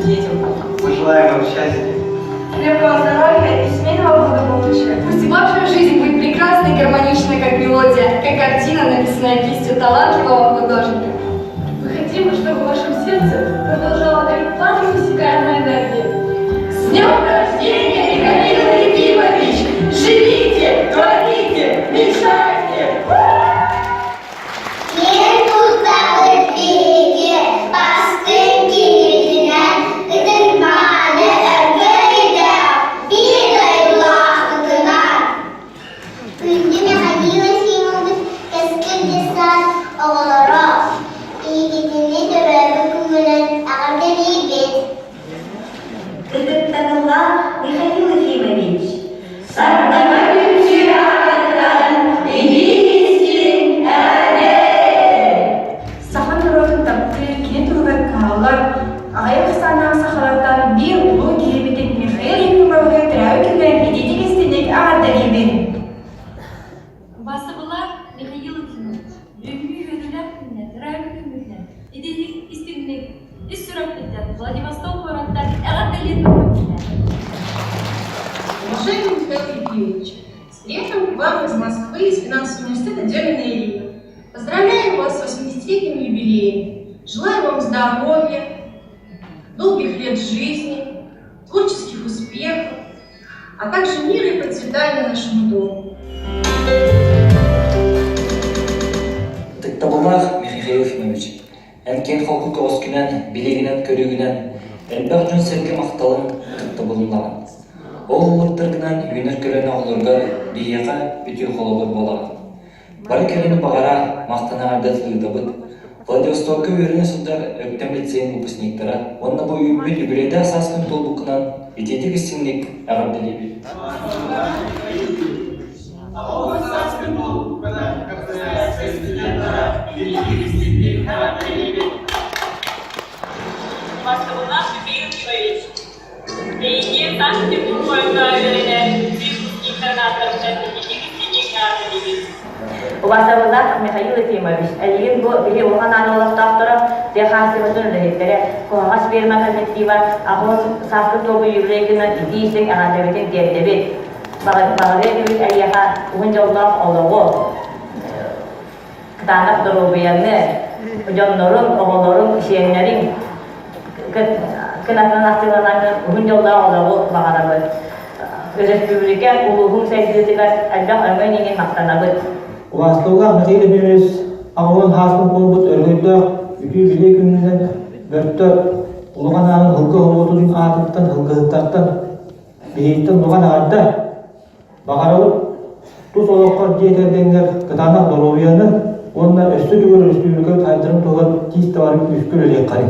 детям. Мы желаем вам счастья. Крепкого здоровья и семейного благополучия. Пусть ваша жизнь будет прекрасна и гармонична, как мелодия, как картина, написанная кистью талантливого художника. Мы хотим, чтобы в вашем сердце продолжала гореть пламя неиссякаемой энергии. С днем рождения, Михаил Ефимович! Живите, творите, мечтайте! Киэн туттабыт биһиги бастыҥ киһибитинэн ытык-мааны өргөйдөөх биир дойдулаахпытынан. Күндү Михаил Ефимович кэскил десант оҕолоро, иититини төрөөбүт күҥҥүнэн эҕэрдэлиибит. Ытыктабыллаах Михаил Ефимович, Сардаҥа түмсүү аатыттан илии-истиҥ эҕэрдэ! Саха норуотун таптыыр, кини туһугар кыһаллар, аҕыйах ахсааннаах сахалартан биир улуу киһибитин Михаил Ефимовиһы төрөөбүт күнүнэн итиитик-истиҥник эҕэрдэлиибин! Убаастабыллаах Михаил Ефимович, бүгүҥҥү үөрүүлээх күнүнэн, төрөөбүт күҥҥүтүнэн итинник истиҥник ис сүрэхпиттэн Владивосток куораттан эҕэрдэлиэн баҕарабын. Уважаемый Михаил Ефимович, с приехом к вам из Москвы, из финансового университета Демина Ирина. Поздравляю вас с 80-летним юбилеем. Желаю вам здоровья, долгих лет жизни, творческих успехов, а также мира и процветания нашему дому. Ытыктабыллаах Михаил Ефимович, эн киэҥ холку көҕүскүнэн, билиигинэн-көрүүгүнэн элбэх дьон-сэргэ махталын, ытыктабылын ылаҕын. Ол ылбыттаргынан үүнэр көлүөнэ оҕолоргор биһиэхэ үтүө холобур буолаҕын. Бары кэлини баҕара, махтана эҕэрдэ ыытабыт. Владивостокка үөрэнэ сылдьар Өктөм лицейин выпускниктара уонна бу үүммүт үбүлүөйдээх сааскын туолбуккунан итиитик-истиҥник эҕэрдэлиибит. Бастабыллаах Михаил Иванович, Эйигин Санкт-Петербурга үөрэнэр выпускниктарын ааттарыттан итиитик-истиҥник эҕэрдэлиибит. Убаастабыллаах Михаил Ефимович, эйигин бу биһи улахан аан олохтоохторо, тыа хаһаайыстыбатын үлэһиттэрэ, Куһаҕас ферма коллектива аҕыс сааскы туолбут юбилейгынан итии-истиҥ эҕэрдэбитин тиэрдэбит. Баҕарыа этибит эйиэхэ уһун дьоллоох олоҕу, кытаанах доруобуйаны, дьоннорун, оҕолорун, сиэннэриҥ кынатынан атыыланаҥҥын уһун дьоллоох олоҕу баҕарабыт. Өрөспүүбүлүкэ улууһун сайдыытыгар элбэх өҥө-иҥин махтанабыт. Убаастабыллаах Михаил Ефимович аҕалан хааспын буолбут өрөгөйдөөх үтүө билиэ күнүнэн Бөртө улахан аанын һылгы оһуотун аатыттан һылгыһыттартан биһиттэн улахан эҕэрдэ! Баҕарабыт тус олоххор дьиэ кэргэҥҥэр кытаанах доруобуйаны уонна өссө төгүл өрөспүүбүлүкэ сайдарын туһугар тиис табарын күүскэ үлэлиэххэриҥ.